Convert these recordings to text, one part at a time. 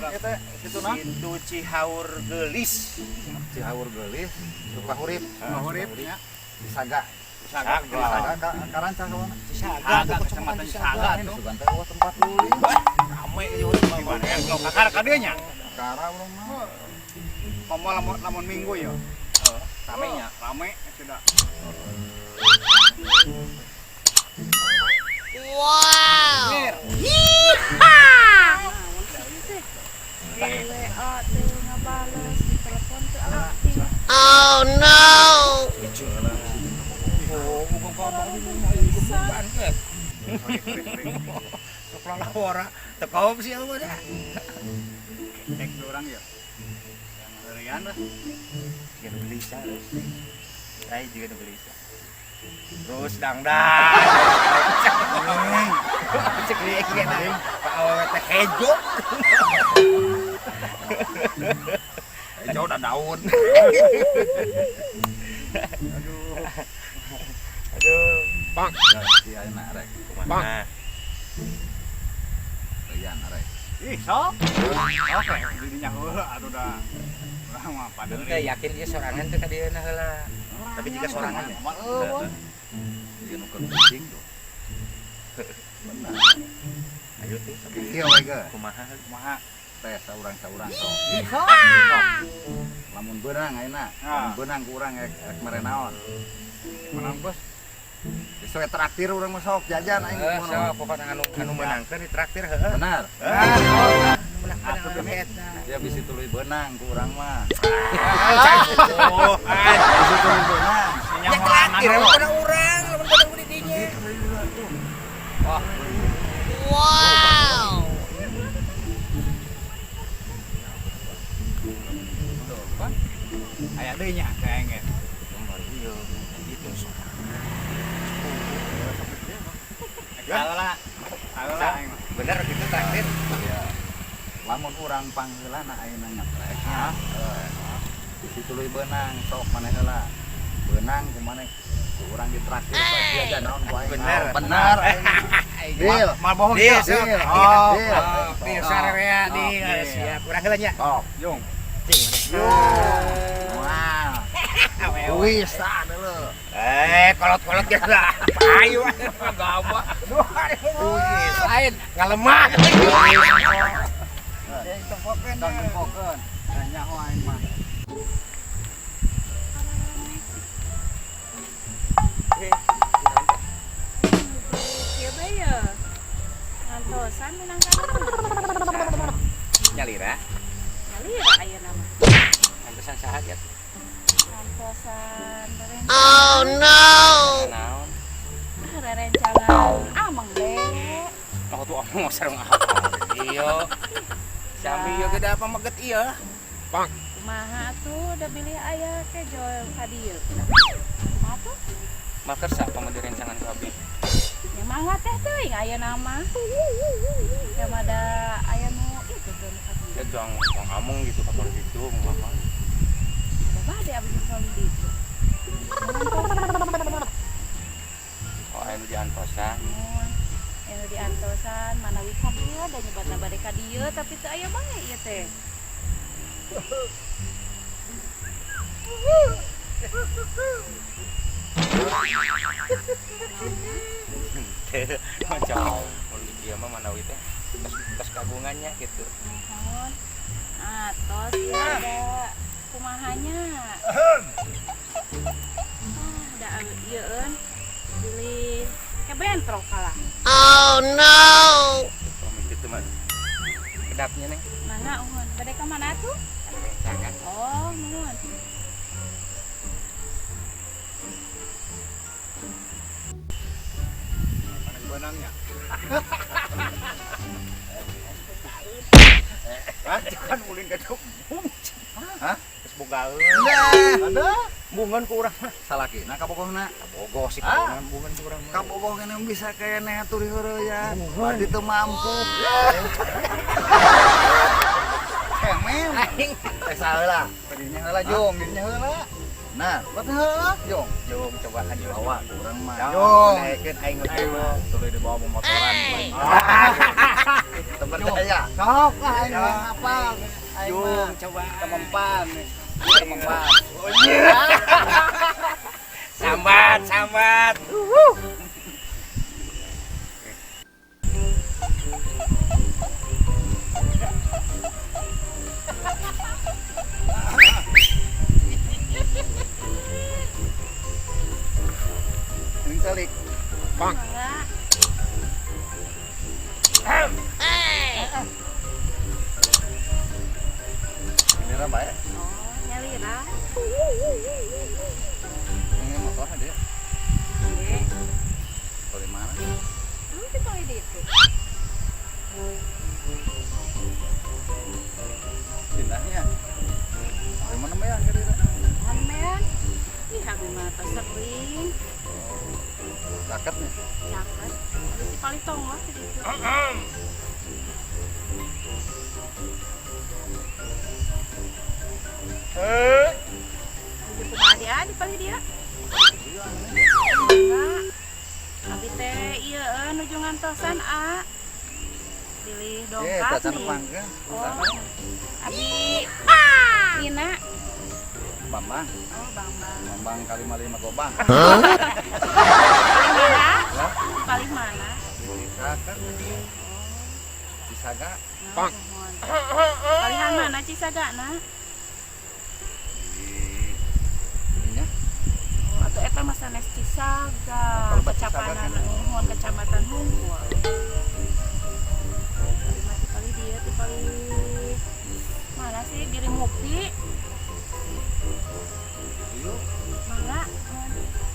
Naon ieu teh situna? Situ Cihaur Geulis. Cihaur Geulis, Sukahurip. Sukahurip nya. Cisaga. Cisaga. Cisaga ka Karancah ka mana? Cisaga, kecamatan Cisaga tuh. Sugan teh eueuh tempat ulin. Rame ieu di mana? Kakar ka dieu nya. Kakara urang mah. Komo lamun lamun minggu ya. Rame nya. Rame sudah. Wow. Yeehaw. WA teu ngabales, di telepon teu aktif. Oh no. Oh, sok lalawara teu kaop sih eueuh dah. Cek urang ya. Yang lah. Juga nu gelisah. Saya juga nu gelisah. Terus dangdan. Cek lieu kieu Pak awewe teh hejo. Hejo da daun. Aduh. Aduh. Bang. Iya enak rek. Kumaha? Rian rek. Ih, sok. Sok rek didinya heula atuh da. Urang mah pada Teu yakin ieu sorangan teh ka dieu heula. Tapi jika sorangan ya. Mah eueuh. Ieu nu keur kucing tuh. Benar. Ayo tuh. Ieu we ge. Kumaha? Kumaha? Teh saurang-saurang sok. Ih, sok. Lamun beunang ayeuna, lamun beunang ku urang rek mere naon. Menang bos. Sesuai traktir urang mah sok jajan aing Heeh, sok pokona anu anu meunangkeun ditraktir heeh. Benar. Atuh eta. Ya bisi tuluy beunang ku urang mah. Oh, Bisi tuluy beunang. ya traktir lamun pada urang, lamun pada di dinya. Wah, Wow. Aya deui nya kayak ge. Iya, itu sok. Kalah. Kalah aing mah. Bener gitu traktir. Ya. Lamun urang pangheulana ayeuna ngetrek nya. Bisi tuluy beunang sok maneh heula. Beunang ku maneh ku urang ditraktir sok jajan naon ku aing. Bener. Bener aing. Deal. Mal bohong Deal, dia. sok. Oh, Deal. Deal sarerea deal. Deal. Siap. Urang heula nya. Sok. Jung. Cing. Wah. Wis tah deuleu. Kolot-kolot ge lah. Ayo gabah. Wis, lain ngalemah. Tempokeun. Tempokeun. Nyaho aing mah. Kieu bae ya. Ngantosan minangkana. Nyalira, Nyalira ayeuna mah. ngantosan saha ya? Ngantosan Oh no. Naon? Rerencangan ameng deh. Aku tuh omong sareng apa? Iya. Sambi ieu ge da apa meget ieu. Kumaha tuh udah bilih aya ke jual ka dieu. Kumaha tuh? Makersa pamedi rencangan ku abi. Ya mangga teh teuing ayeuna mah. Ya mada aya nu itu tuh nu ka dieu. Ya tuang tuang among gitu kapal gitu mama. Da bade abdi selalu di ditu. Oh aya nu diantosan. Mun anu diantosan manawi ka dieu da nyebatna bade ka dieu tapi teu aya bae ieu teh. Macam mun ieu mah manawi teh tos tos kagungannya gitu. Nuhun. Ah, tos ieu ada kumahanya. Ah, da ieu eun bilih ke bentrok kalah. Oh no. Pamit gitu mah. Kedapnya neng. Mangga uhun. Bade ka mana tuh? Ada rencangan. Oh, nuhun. Mana beunangnya? Hah? Kan ulin ka bung. Hah? Geus bogaeun. Nah, Ada. Bungan ku urang mah. Salakina kabogohna. Kabogoh sih Ah. kabogohan bungan ku urang mah. Kabogoh kene bisa keneh atuh diheureuyaan. Berarti teu mampu. Kemen. Aing Teh saheula. Dinya heula jung, dinya heula. Nah, Bat heula jung. jom cobaan ieu. bawa ku urang mah. Jong. Naikeun aing Aing mah. mah tuluy dibawa momotoran. Teu Percaya. Sok lah aing apa? Aing mah coba. Temempan. Temempan. Sambat, sambat. Ini calik. Bang. Nyalira bae. Oh, nyalira. Ini motornya dia. Nggih. Dari mana? Lu di paling ditu. Pindahnya. Dari mana mah ya kira-kira? Amen. Ih, abi mah tos sering. Caket nih. Caket. Abi si paling tonggoh di ditu. Nuju kumaha dia di paling dia? Enggak. Abi teh ieu nuju ngantosan a. Pilih dongkap nih. Oh. Abi Nina. Bambang. Oh, Bambang. Bambang kali lima gobang. Paling mana? Paling mana? Cisaga. Cisaga. Bang. Palihan mana Cisaga na? Nya. Oh, atau eta mah sanes Cisaga, kecamatan nuhun, kecamatan Hungkul. Masih kali dia tuh kali mana sih Giri Mukti? Mangga,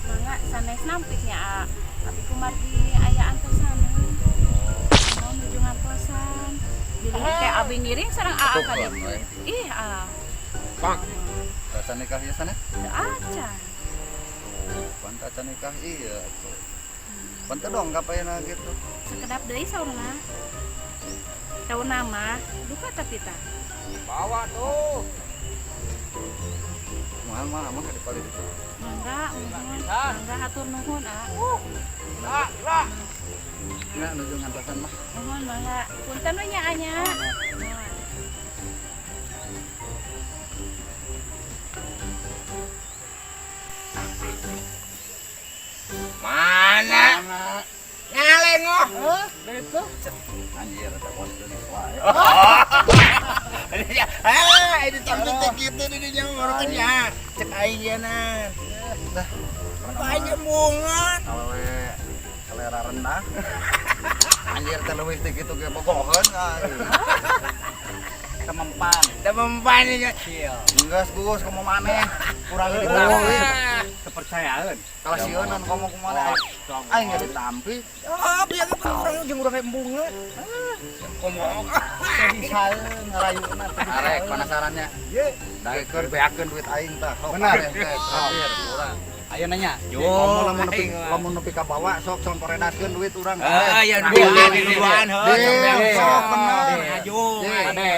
mangga sanes nampiknya a. Tapi kumargi aya antosan. Mau nuju ngantosan. Bilih teh abi ngiring sareng aa ka ditu. Ih, a. Bang. Acan nikah ieu sana? Teu acan. Tuh, pan acan nikah iya tuh. Pan teu dongkap ayeuna kitu. Sekedap deui saurna. Tauna mah duka tapi tah. Bawa tuh. Mahal mah amang ka dipali ditu. Mangga, nuhun. Mangga hatur nuhun a. Lah, lah. Nya nuju ngantosan mah. Nuhun mangga. Punten we nya anya. Mana? Ngalengoh. Heuh, gitu. Anjir eta bos deui wae. Ah, ini tapi teh kitu di dinya ngorokeun nya. Cek aing ye na. Lah, aing bunga. Awewe selera rendah. Anjir teh leuwih teh kitu ge bogoheun aing. Temempan. Temempan nya. Enggeus Gus komo maneh. Kurang ditampi. Kepercayaan. Kalah sieunan komo kumaha aing ge ditampi. Oh, biar urang jeung urang embungeun. Komo bisa ngarayuna. Arek penasarannya. Ye, daekeun beakeun duit aing tah. Benar. Traktir urang. Ayo nanya. Komo lamun nepi ka bawa sok contoredaskeun duit urang. Heeh, ya duaan heuh. Sok bener. Ayo. Ade,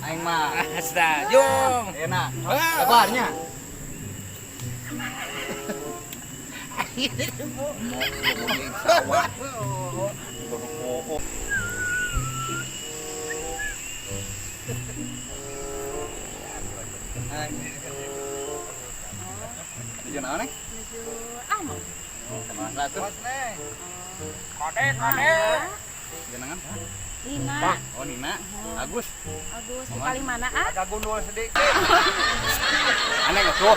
aing mah. Asta, jung. Enak. Kabarnya. Sawah. Nuju naon, Neng? Nuju anu. Kumaha atuh? Neng. Kode, kode. Jenengan? Nina. Oh, Nina. Agus. Agus, di paling mana ah? Agak gundul sedikit. Aneh nggak tuh?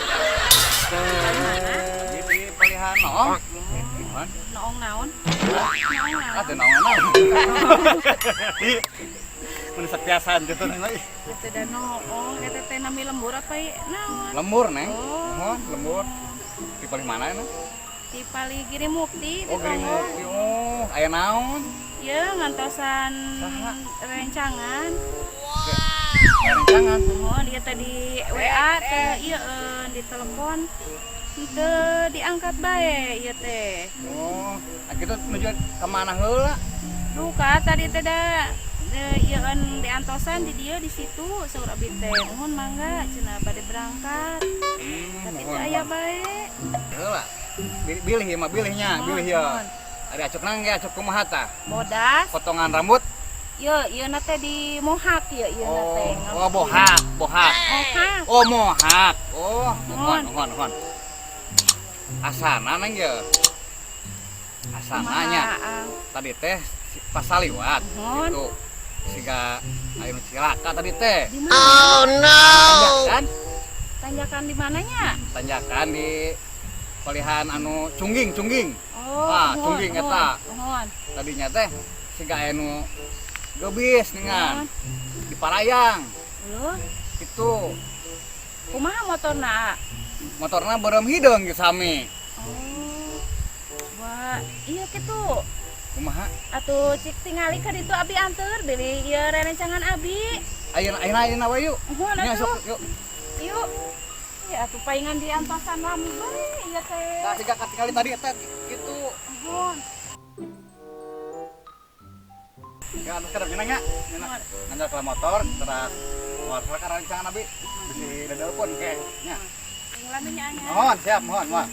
Paling mana? Di palihan noong. Noong naon? Noong naon? Ah, teu naon naon. Mun sapiasan gitu neng lagi. Teu da noong, eta teh nami lembur apa naon? Lembur, Neng. Oh, lembur. Di paling mana neng? Di paling Giri Mukti. Oh, Giri Mukti. Oh, aya naon? Ya, ngantosan rencangan. Wow. Rencangan. Oh, dia tadi WA teh ieu di telepon teu diangkat bae ieu teh. Oh, kitu nuju ka mana heula? Duka tadi teh da ieu diantosan di dieu di situ saur abi teh. Nuhun mangga cenah bade berangkat. Tapi teu aya bae. Heula. Bilih ieu mah bilihnya, bilih ieu. Ada acuk nang ge acuk kumaha tah? Bodas. Potongan rambut. Ieu ieu na teh di Mohak ieu ieu na teh. Oh, bohak, bohak. Mohak. Oh, mohak. Oh, mohon, mohon, mohon. Asana neng ye. Asananya. Tadi teh pas saliwat gitu. Siga aya nu cilaka tadi teh. Oh no. Tanjakan. Tanjakan di mananya? Tanjakan di palihan anu Cungging, Cungging. Oh, ah, Cungging eta. Tadinya teh siga aya nu gebis ningan. Di Parayang. Loh, itu. Kumaha motorna? Motorna beureum hideung ge sami. Oh. Wah, iya kitu. Kumaha? Atuh cik tingali ka ditu abi anteur beli ieu rerencangan abi. Ayeuna ayeuna ayeuna we yuk. Nuhun atuh. Yuk. Yuk. Ya atuh paingan di antosan lami bae ieu teh. Tah siga katingali tadi eta kitu. Nuhun. Ya atuh kadang nya. Nganjal ke motor terus keluar ka rerencangan abi. Bisi telepon ke nya. Lami nya nya. Mohon siap, mohon, mohon.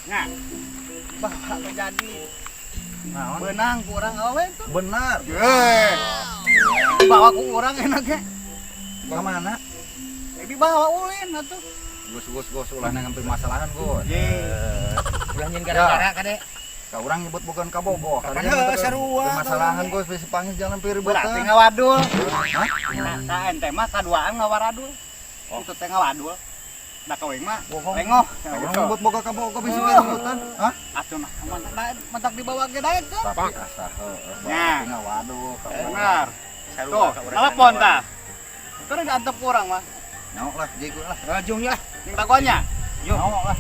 Nah, bapak terjadi. Naon? Benang kurang awe itu. Benar. Ye. Dibawa ku urang enak ge. Ka mana? Dibawa ulin atuh. Gus gus gus ulah ngambil masalahan Gus. Ye. Ulah nyen gara-gara kade. Ka urang nyebut bukan kabogoh. Kapan sarua. Masalahan Gus bisi pangis jalan piributan. Berarti ngawadul. Hah? Nah, ka ente mah kaduaan ngawaradul. Itu teh ngawadul. Da kawing mah lengoh. Urang nyebut boga kabogoh bisi piributan. Hah? Atuh nah mantak dibawa ge daek tuh. Tapi asa heuh. Berarti ngawadul. Benar. Tuh, telepon tah. Terus diantep ku urang mah. Nyaok lah, jigo lah. Rajung lah, jeung dagoannya. Yuk. Nyaok lah.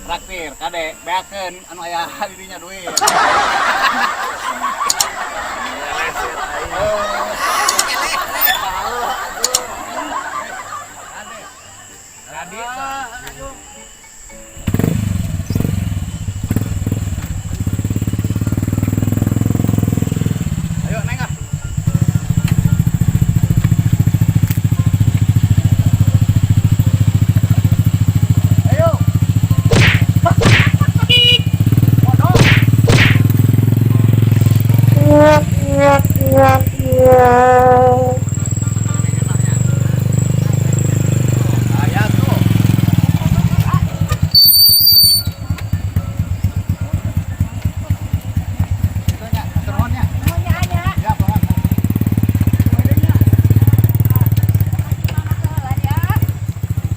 Traktir kade beakeun anu aya di dinya duit. Kade. Ayo neng ah. Ayo. Aya tuh. Itu nya, turun nya. Nuhun nya nya. Ya, pohon. Mana heula ya?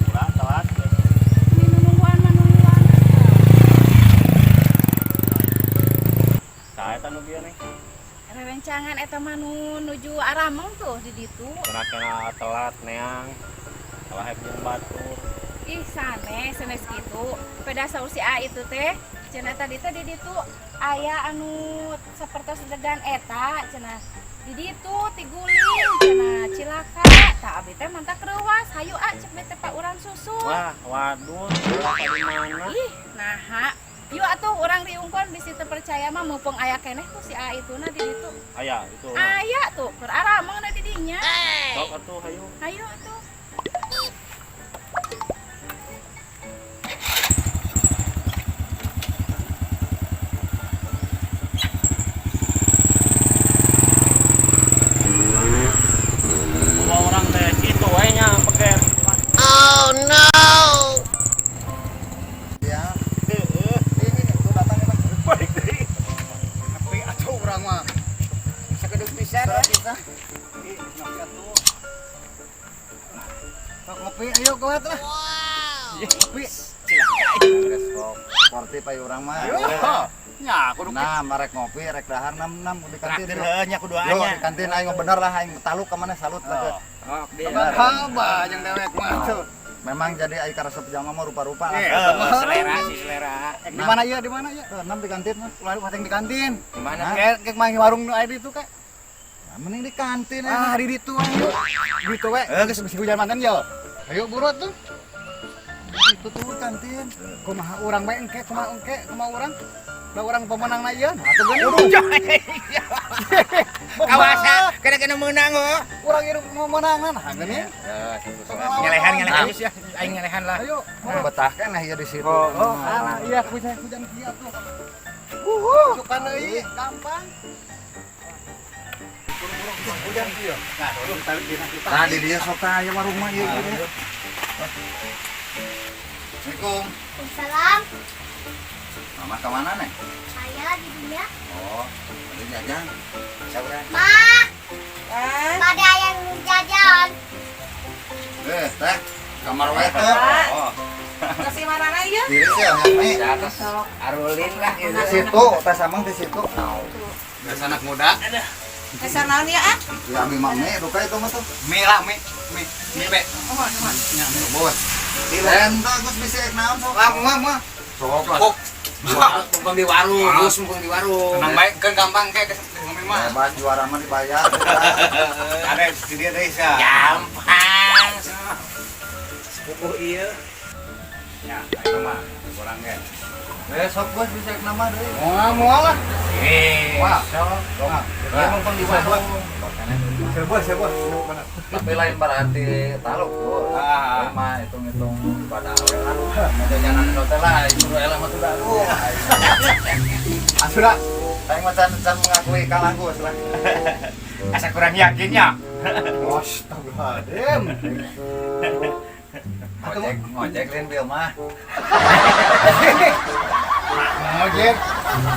Ulah telat. Ini nungguan mah nungguan. Saha eta nu bieu nih? Rerencangan eta mah nu nuju Arameng tuh di ditu. Kena telat neang. Kalah jeung batur. Ih sanes, sanes kitu. Peda saur si A itu teh, cenah tadi teh di ditu aya anu sapertos degan eta cenah. Di ditu tiguling cenah cilaka. Tah abi teh mantak reuwas, hayu a cek bete pa urang susul. Wah, waduh, cilaka di mana? Ih, naha. Yuk atuh urang riungkeun bisi teu percaya mah mumpung aya keneh tuh si A ituna di ditu. Aya itu. Aya tuh, keur Arameng na di dinya. Sok atuh hayu. Hayu atuh. Bawa orang teh kitu we nya peker. Oh no! Ya. Heeh. Ini tuh datang nih, Bang. Balik deui. Nepi atuh urang mah. Sakedeuk pisan. Bisa. Ih, ngopi atuh. Sok ngopi ayo kuat lah. Ngopi. Geus kok sportif ayo urang mah. Ayo. Nya kudu Nah, marek ngopi rek dahar 66 di kantin. Traktir heuh nya kudu Yo, anya. di kantin aing bener lah aing taluk ka mana salut lah. Oh, Haba jeung dewek mah tuh. Memang jadi aing karesep jalma mah rupa-rupa lah. Selera sih selera. Di mana ieu? Di mana ieu? Enam di kantin mah. Ulah pateng di kantin. Di mana? Kayak kayak main warung nu aya di ditu kek. Nah, mending di kantin Ah, di ditu ayo. Di ditu we. Geus bisi hujan mantan yo. Ayo buru tuh. Itu tuh kantin. Kumaha urang bae engke, kumaha engke, kumaha urang? Da urang pemenangna ieu. Atuh geuning. Kawasa kena-kena menang oh. Urang ieu mau menangan, ha geuning. Ya, situ. Ngelehan ngelehan geus ya. Aing ngelehan lah. Ayo, Betah kan lah ya di situ. Oh, alah iya hujan hujan kieu tuh. Wuhu, suka deui, gampang. Hujan kieu. Nah, dulu tarik dina kita. Nah, di dia sok aya warung mah ieu. Assalamualaikum. Salam, Mama ke mana nih? saya di dunia. Oh, ada jajan. Saudara. Ma, pada yang jajan. Eh, teh, kamar wae teh. Oh, Kasih mana ya? Diri sih ya, Mi. di atas arulin lah gitu. Di situ, teh samang di situ. Biasa anak muda. Kasih naon ya ah? Ya ambil mah mie, duka itu mah tuh. Mie lah, mie. Mie, mie be. Mohon, mohon. Nya, mie bos. Ente Gus bisa naon sok. Lah, moal moal. Sok lah. Kok Mumpung di warung, Gus, mumpung di warung. tenang baik kan gampang kayak ngomong mah. Hebat juara mah dibayar. Ada di dia deui sia. Gampang. Sepupuh ieu. Ya, itu mah kurang ge. Besok Gus bisa nama deui. Moal moal lah. Eh, Wah. sok. Wah, Ieu mumpung di warung. Sebuah, sebuah. Benar. Tapi lain berarti taluk Gus. Ah. Lain mah hitung-hitung pada awe lah. Mau jajanan hotel lah, itu elah mah sudah. Ah, sudah. Aing mah can can mengakui kalah Gus lah. Asa kurang yakinnya. Astagfirullahaladzim. Ngojek, ngojek lain bil mah. Ngojek.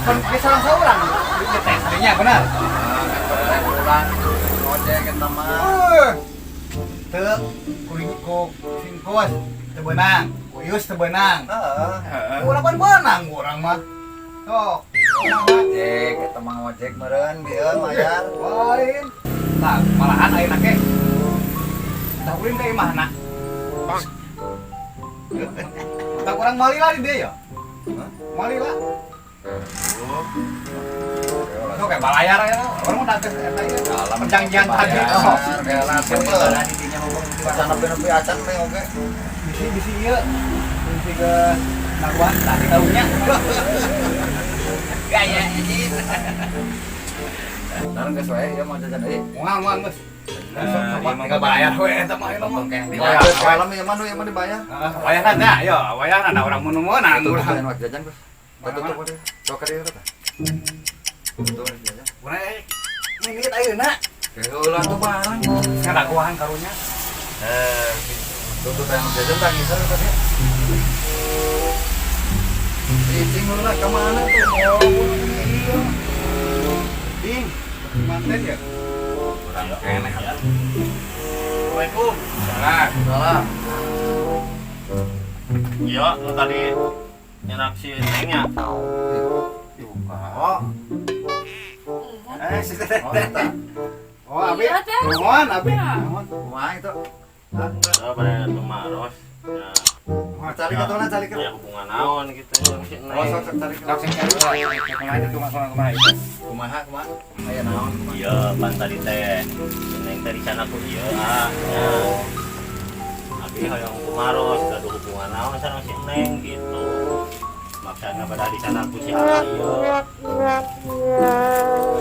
Kan bisa langsung orang. Di tes nya benar. Ah, kan urang ngojek eta mah. Teu kuring ku singkos teu beunang, kuyus teu beunang. Heeh. Urang pan beunang urang mah. Sok. Ngojek eta mah ngojek meureun bieu mayar. Lain. Tah, malahan ayeuna ke. Tah ulin ka imahna. Tah urang malila di dieu ya. Malila. Sok kayak balayar ya. Urang mah teh eta ieu. Perjanjian tadi. Oh. Lah di dinya mumpung di warung. Nepi-nepi acan we oge. Bisi bisi ieu. Bisi ke naruhan tadi tahunya. Gaya anjir. Ntar geus wae ieu mau jajan deui. Moal moal geus. Nah, Sok tinggal bayar we eta mah ieu mah. Mumpung keh di Wah, warung. malam ieu mah nu ieu mah dibayar. Wayahan dah, yo, wayahan ada orang mun meunang Tutup urang. lain waktu jajan, Gus. Tutup wae. Sok ka dieu tah. Tutup jajan. Urang ini ayeuna. Heula tuh barang. Ngadaguan karunya. Eh, Tutup yang jajan tak ngisor tadi. Cicing heula ka mana tuh? Oh, iya. Ding, manten ya? Urang keneh. Assalamualaikum. salah. Salah. Iya, nu tadi nyerak si Nengnya. Oh, Eh, si teteh. oh eta. Oh, abi. Iya, teh. Nuhun, abi. Iya. Nuhun. Kumaha itu? Oh, pada kemaros. Ya, Cari ka tolong cari ka. ya hubungan naon gitu jeung si Neng. Oh, sok sok cari ka. Sok sing cari lah. Kumaha itu kumaha kumaha itu. Kumaha kumaha? Aya naon kumaha? Iya, pan tadi teh. Si Neng teh di sana ku ieu ah. Ya. Abi hoyong kumaros, gaduh hubungan naon sareng si Neng gitu. Maksudna pada di sana ku si Aa ieu.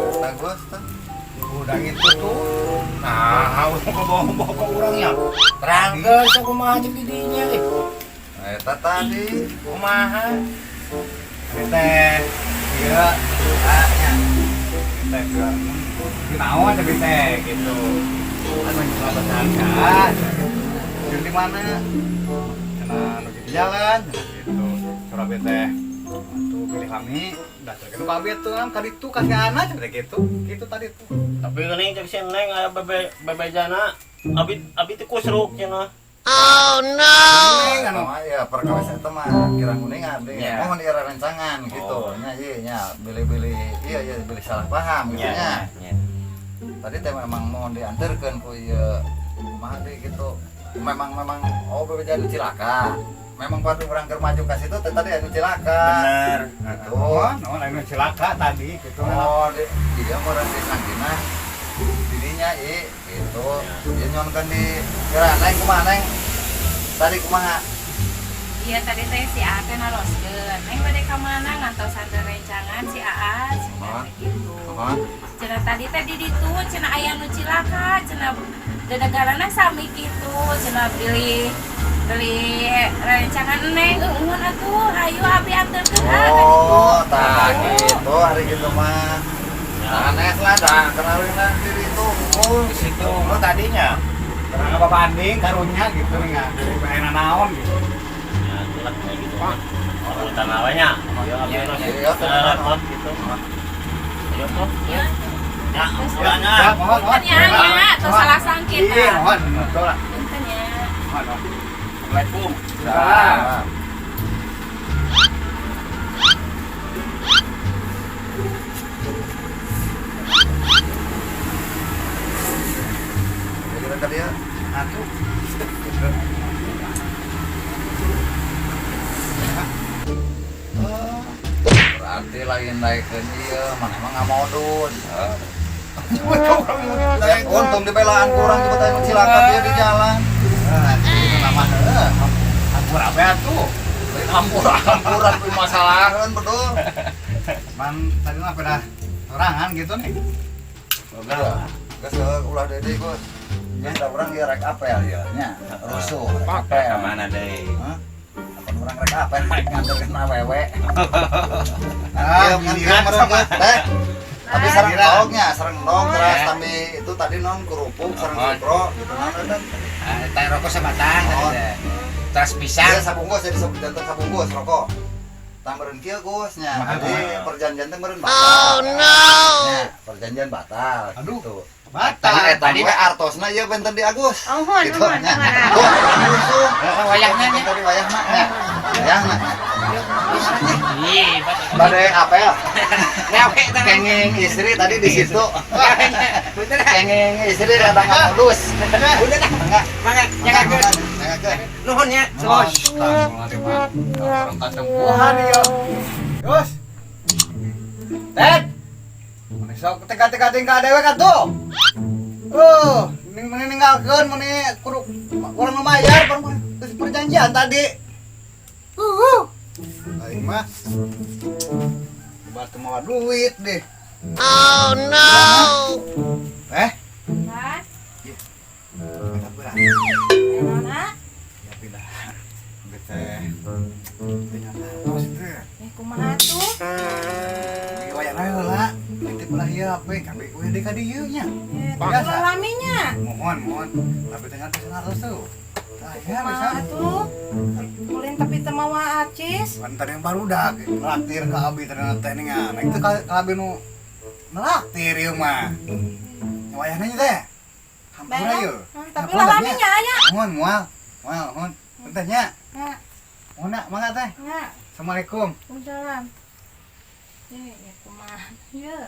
Eta Gus tah. Udah gitu tuh. Nah, udah kebawa-bawa ke orangnya. Terang geus kumaha jeung di dinya eh. Eta tadi. Kumaha? Ini teh, iya, ah, nya. Teh ke naon tapi teh gitu. Kan lagi selamat Jeung di mana? Cenah nu di jalan, cenah gitu. Surabaya teh. Tuh pilih kami, dah gitu kabeh tuh kan kaditu kasih anak cenah gitu. Gitu tadi tuh. Tapi geuning cek si Neng aya bebe bebejana. Abi abi teh kusruk cenah. Oh no! Neng anu Anu ya perkawis eta mah kira kuningan deh. Ya. Mohon ieu rencangan gitu. Oh. Nya ieu nya bilih-bilih iya iya bilih salah paham gitu nya. Ya, ya. Tadi teh memang mohon diantarkeun ku ieu kumaha deui gitu. Memang memang oh bebeja nu cilaka. Memang pada urang keur maju ka situ teh tadi anu cilaka. Bener. Gitu. Oh, no, anu cilaka tadi gitu. Oh, di, dia mau di sangkina dirinya i gitu. Dia nyonkeun di kira neng kumaha neng? Tadi kumaha? Iya tadi teh si Aa teh naroskeun. Neng bade ka mana ngantosan rencangan si Aa cenah gitu. Cenah tadi teh di ditu cenah aya nu cilaka cenah dedegarana sami kitu cenah beli beli rencangan neng eueun atuh hayu abi anterkeun ah ka ditu. Oh, tah gitu hari gitu mah. Sanes lah dah kenalin lah di ditu. Oh, Di situ lu tadinya. Terang apa banding karunya gitu nih nggak dari naon gitu. Ya itulah kayak gitu. Urutan awalnya. Ayo abi Iya, repot gitu. Ayo tuh. Iya. Ya, ampurannya. Ya, mohon, mohon. Punten ya, nya, tos salah sangkit Iya, tah. mohon. Betul lah. Punten ya. Mohon, mohon. Assalamualaikum. Salam. Jadi kan tadi ya. Atuh. Berarti lain naikkeun ieu, mana emang nggak modus. Untung dibelaan kurang coba tanya cilaka dia di jalan. Nah, itu nama heuh. Hampura apa atuh? Lain hampura-hampuran kuy masalahan betul. Man tadi mah pada sorangan gitu nih. Geus ulah dede Gus. Geus da urang ieu rek apel ieu nya. Rusuh rek apel. Ka mana deui? Hah? Apa urang rek apel rek nganterkeun awewe. Ah, Iya, giliran meureun sama. geus, teh. Tapi sareng Giliran. endognya, sareng endog terus tapi itu tadi non kerupuk sareng sukro gitu non eta. Ah, teh rokok sabatang tadi Oh. teh. Terus pisang. Iya sabungkus jadi janten sabungkus rokok. Tah meureun kieu Gus nya. Jadi perjanjian teh meureun batal. Oh no! Nya, perjanjian batal. Aduh. Gitu. Batal. Tadi eta Tadi we artosna ieu benten di Agus. Mohon, Gitu mohon, nya. mohon. Tuh, rusuh. Heeh, wayahna nya. Tadi wayahna nya. Wayahna. Iya, Bade apel. Gawe teh. Kenging istri tadi di situ. Bener. Kenging istri rada ngamulus. Udah dah. Enggak. Mangga, nyanggakeun. Nyanggakeun. Nuhun nya. Tos, tah orang katempuhan ieu. Gus. Ted. Meni sok teka-teka tingkah dewek atuh. Ning meni ninggalkeun meni kudu urang nu mayar geus perjanjian tadi. Aing mah batu mawa duit deh. Oh no! Eh, Kan? ada berat. Naon ah? Ya pindah. Geus teh. Ternyata tos teh. Eh kumaha tuh? Di wayahna heula. Titip lah ieu HP, kabeh we deui ka dieu nya. Eh, Biasa. ulah laminya. Mohon, mohon. Tapi ternyata 100 tuh. Tah, ya bisa. Kumaha tuh? Ulin tapi teu mawa acis. Kan tadi yang barudak ngeraktir ke abi tadi teh nih. Nah itu ka abi nu ngeraktir ieu mah. Wayahna nya teh. Hampura ieu. Tapi ulah laminya aya. Mohon moal. Moal, mohon. Teh nya. Nya, Mohon nak mangga teh. nya. Assalamualaikum. Waalaikumsalam. Eh, ya kumaha? Ieu.